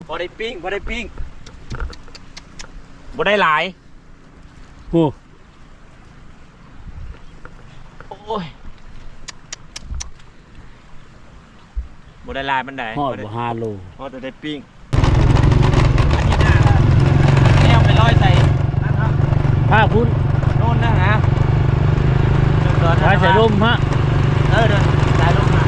ພໍໄດ້ປີ້ງ ພໍໄດ້ປີ້ງ ບໍ່ໄດ້ຫຼາຍ. ໂອ້ ໂອ້ຍ ບໍ່ໄດ້ຫຼາຍປານໃດ. ຮອດບໍ່ ຫ້າໂລ ພໍໄດ້ ພໍໄດ້ປີ້ງ. ອັນນີ້ໜ້າແນວໄປລອຍໃສ່ນັ້ນເນາະ ພາພຸ້ນ ໂນ່ນນະ ລອຍໃສ່ລົມຮະ. ເອີ ໂດນ ສາຍລົມນະ.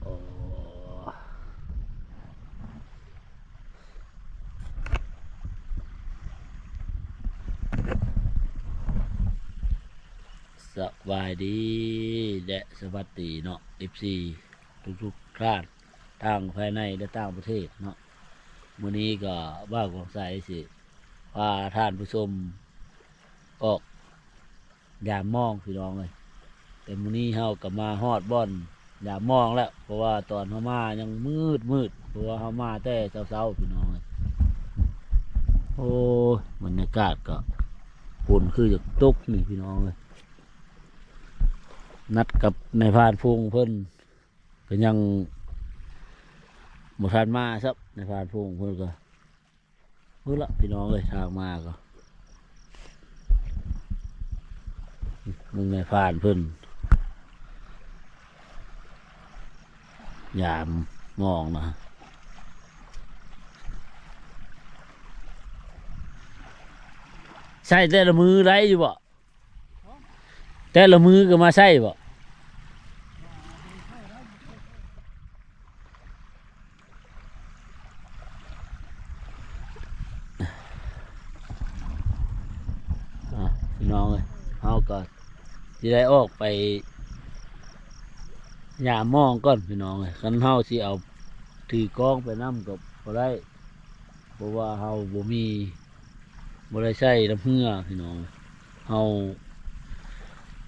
ໂອ້ ສະບາຍດີ ແລະ ສະຫວັດດີເນາະ ເອັຟຊີ ທຸກໆທ່ານ ທັງພາຍໃນ ແລະ ຕ່າງປະເທດເນາະ. ມື້ນີ້ກໍບ່າວກອງໄຊຊິພາທ່ານຜູ້ຊົມອອກ ຍາມມອງພີ່ນ້ອງເອີຍ. ແຕ່ມື້ນີ້ເຮົາກໍມາຮອດບ່ອນຍາມມອງແລ້ວ ເພາະວ່າຕອນເຮົາມາຍັງມືດໆ ເພາະວ່າເຮົາມາແຕ່ເຊົ້າໆ ພີ່ນ້ອງເອີຍ. ໂອ້ຍ ບັນຍາກາດກໍຝົນຄືຈະຕົກນີ້ພີ່ນ້ອງເອີຍ. ນັດກັບນາຍພານພົງເພິ່ນກໍຍັງບໍ່ທັນມາຊ້ຳ ນາຍພານພົງເພິ່ນກໍ ພຸ້ນລະພີ່ນ້ອງເອີຍ ທາງມາກໍ ເບິ່ງນາຍພານເພິ່ນຍາມມອງນະ. ໃຊ້ແຕ່ລະມື້ໄດ້ຢູ່ບໍ່? ແຕ່ລະມື້ກໍມາໃຊ້ບໍ່? ອ່າ ພີ່ນ້ອງເອີຍ ເຮົາກໍຊິໄດ້ອອກໄປຍາມມອງກ່ອນ ພີ່ນ້ອງເອີຍ. ຄັນເຮົາຊິເອົາຖືກ້ອງໄປນຳກໍບໍ່ໄດ້ ເພາະວ່າເຮົາບໍ່ມີ ບໍ່ໄດ້ໃຊ້ນ້ຳເຮືອພີ່ນ້ອງ ເຮົາ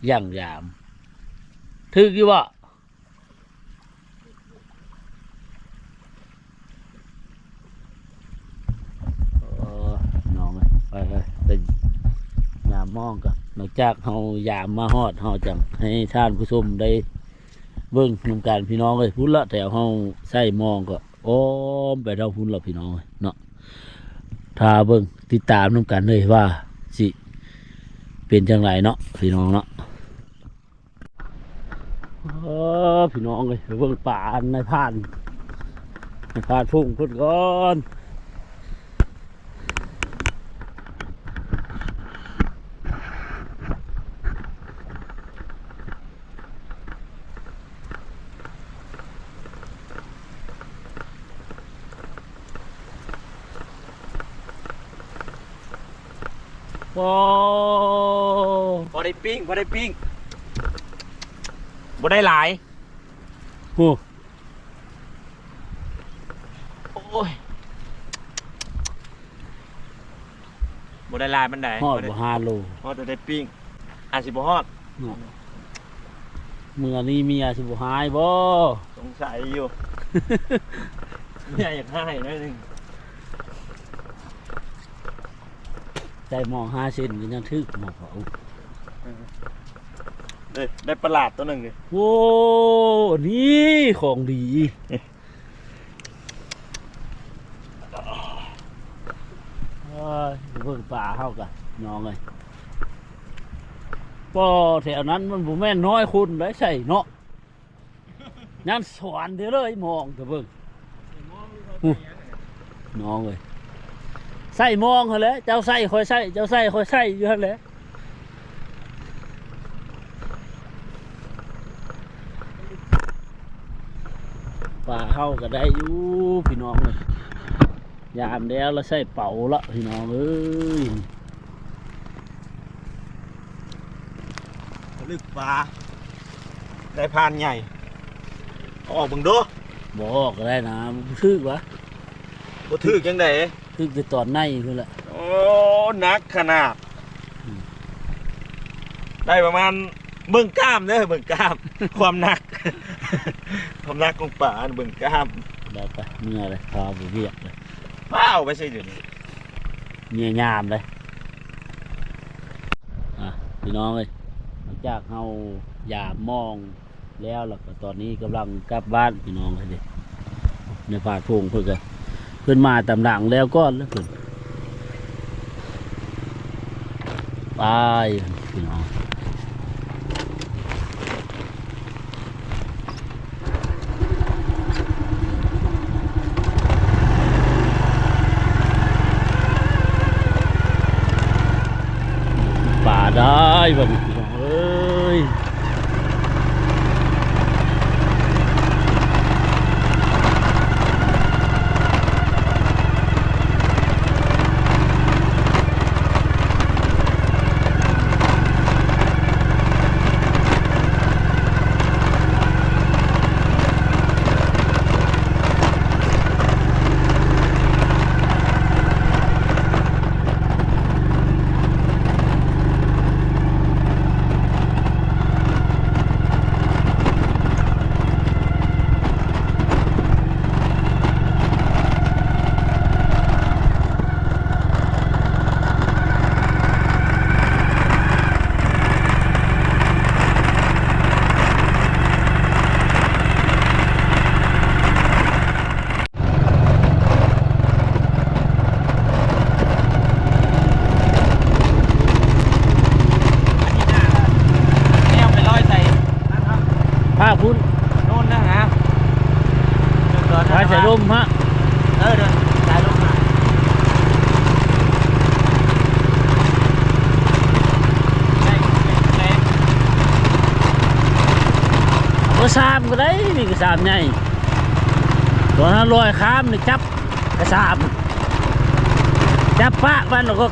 ຍ່າງຢາມ. ຖືກຢູ່ບໍ່? ເອີ ພີ່ນ້ອງເອີຍ ໄປໆ ໄປຍາມມອງກ່ອນ. ຫຼັງຈາກເຮົາຢາມມາຮອດ ເຮົາຈັ່ງໃຫ້ທ່ານຜູ້ຊົມໄດ້ເບິ່ງນຳກັນ ພີ່ນ້ອງເອີຍ. ພຸ້ນລະ ແຖວເຮົາໃຊ້ມອງກໍອ້ອມໄປທາງພຸ້ນລະ ພີ່ນ້ອງເອີຍເນາະ. ຖ້າເບິ່ງ ຕິດຕາມນຳກັນເລີຍວ່າຊິເປັນຈັ່ງໃດເນາະ ພີ່ນ້ອງເນາະ. ເອີ ພີ່ນ້ອງເອີຍ ໄປເບິ່ງປ່າອັນນາຍພານ ນາຍພານພົງເພິ່ນກ່ອນ. ໂອ້ ພໍໄດ້ປີ້ງ ພໍໄດ້ປີ້ງ ບໍ່ໄດ້ຫຼາຍ. ໂອ້ ໂອ້ຍ ບໍ່ໄດ້ຫຼາຍປານໃດ. ຮອດບໍ່ ຫ້າໂລ ພໍໄດ້ ພໍໄດ້ປີ້ງ ອາດຊິບໍ່ຮອດເນາະ. ເມື່ອນີ້ເມຍຊິບໍ່ຮ້າຍບໍ່? ສົງໄສຢູ່ ເມຍຢາກຮ້າຍໜ້ອຍໜຶ່ງ. ໃສ່ໝອງຫ້າເຊັນກໍຍັງຖືກໝໍເຂົາ. ເອີ ໄດ້ ໄດ້ປາຫຼາດຕົວໜຶ່ງເດ້. ໂອ້ ນີ້ຂອງດີ. ເອີຍ ເບິ່ງປາເຮົາກະ ນ້ອງເອີຍ. ບໍ່ ແຖວນັ້ນມັນບໍ່ແມ່ນນ້ອຍຄົນໄດ໋ໃສ່ເນາະ. ຍັງສອນເດ້ເລີຍ ມອງເດີເບິ່ງ. ໂອ້ ນ້ອງເອີຍ ໃສ່ມອງຫັ້ນແຫຼະ ເຈົ້າໃສ່ຂ້ອຍໃສ່ ເຈົ້າໃສ່ຂ້ອຍໃສ່ຢູ່ຫັ້ນແຫຼະ. ປາ ເຮົາກໍໄດ້ຢູ່ພີ່ນ້ອງເອີຍ ຍາມແລ້ວລະໃສ່ເປົາລະພີ່ນ້ອງເອີຍ. ລຶກປາ ໄດ້ພານໃຫຍ່ ເອົາອອກເບິ່ງດູ. ບໍ່ອອກກໍໄດ້ນະ ບໍ່ຖືກຫວາ? ບໍ່ຖືກຈັ່ງໃດ? ຖືກແຕ່ຕອນໃນພຸ້ນລະ. ໂອ້ ໜັກຂະໜາດ. ອືມ ໄດ້ປະມານ ເບິ່ງກ້າມເດີ ເບິ່ງກ້າມ ຄວາມໜັກ ຄວາມໜັກຂອງປາ ເບິ່ງກ້າມ. ໄດ້ໄປ ເມື່ອເລີຍ ພາໄປວຽກເລີຍ. ພາເອົາໄປໃສດຽວນີ້ ເມຍຍາມເລີຍ. ອ່ະ ພີ່ນ້ອງເອີຍ ຫຼັງຈາກເຮົາຢາມມອງ ແລ້ວ ແລ້ວກໍຕອນນີ້ກຳລັງກັບບ້ານພີ່ນ້ອງເອີຍ. ໃນພາດພົງເພິ່ນກໍ ເພິ່ນມາຕາມຫຼັງແລ້ວກ່ອນແລ້ວເພິ່ນ ໄປພີ່ນ້ອງ. ປາໄດ້ບັດນີ້ພີ່ນ້ອງເອີຍ. ພາກພຸ້ນ ໂນ່ນນະ ຫາ ພາກສາຍລົມຮະ. ເອີ ເດີນສາຍລົມນະ ໄດ້ ໄດ້ ເອົາສາມກໍໄດ້ ມີກະສາມໃຫຍ່ ຕອນເຮົາລອຍຂ້າມນີ້ ຈັບກະສາມ ຈັບປະມັນແລ້ວກໍ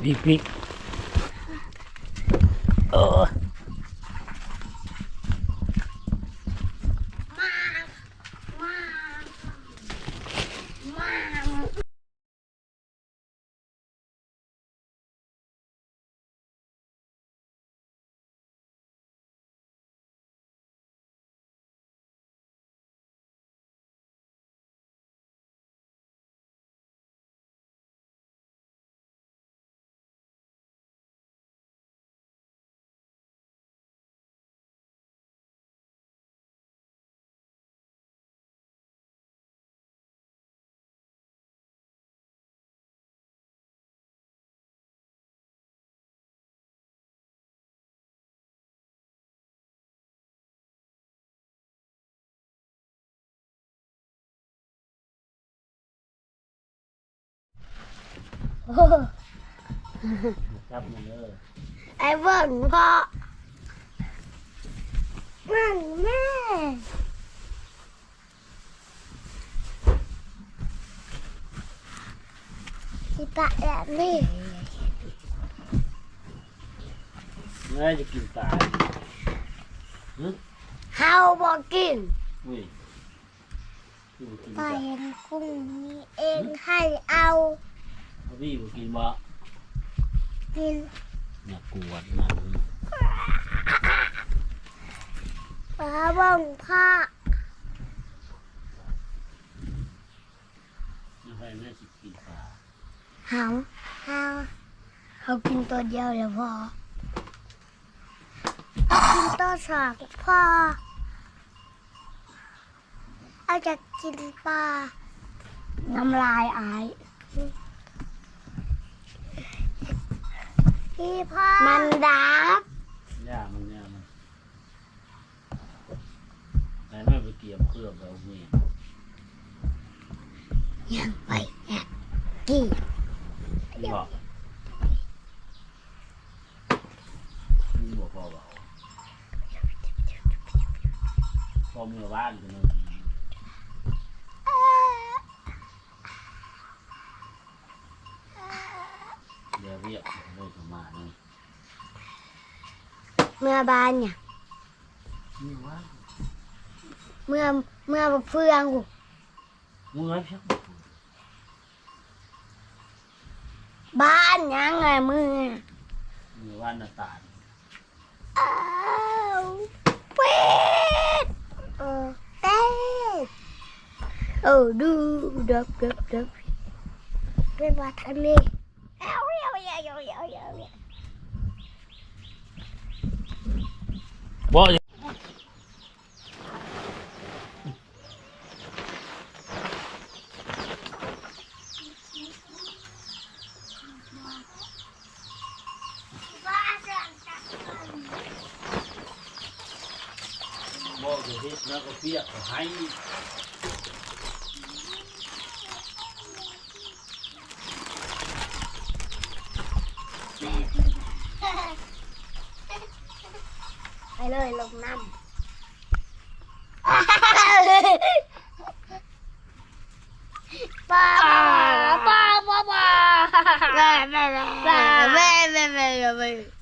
ອີກ ອີກ ເອີ. ຈັບມັນເດີ ໄອ້ເບິ່ງເພາະ ເບິ່ງແມ່ ຊິປະແບບນີ້ ເມື່ອຈະກິນປາ ຫຶ ເຮົາບໍ່ກິນ ອຸ້ຍ. ຄືບໍ່ກິນ ປາ ຈ້ະ ເຫັນກຸ້ງນີ້ເອງ ຫຶ ໃຫ້ເອົາ ເອົາບີບໍ່ກິນບໍ່? ກິນ ຢ່າກວນມັນ ປາເບິ່ງພາກ ໃຜແມ່ຊິກິນປາ? ເຮົາ ເຮົາ ເຮົາກິນໂຕດຽວແລ້ວພໍ ກິນໂຕສອງພໍ. ເອົາ ຢາກກິນປາ ນ້ຳລາຍອາຍ ອີ່ພໍ່ ມັນດັບ ເພື່ອເອົາເມຍ ຍັງໄປແຮກກີ້ ບໍ່ ມັນບໍ່ພໍເວົ້າ ພໍເມືອບ້ານ ເມື່ອບ້ານຫຍັງ? ເມື່ອ ເມື່ອບັກເຟືອງພຸ້ນ ເມື່ອ ບ້ານຫຍັງລະເມື່ອ? ເມື່ອບ້ານນາຕານ. ອ້າວ ເປັດ ເອີ ເຕັດ ເອີ ດູ ດັບ ດັບ ດັບ ເປັນວ່າທາງນີ້ ບໍ່ ບໍ່ຈະເຮັດແລ້ວກໍປຽກກໍໄຫ້ ໄປເລີຍ ລົງນ້ຳ ປາ ປາ ປາ ປາ ປາ.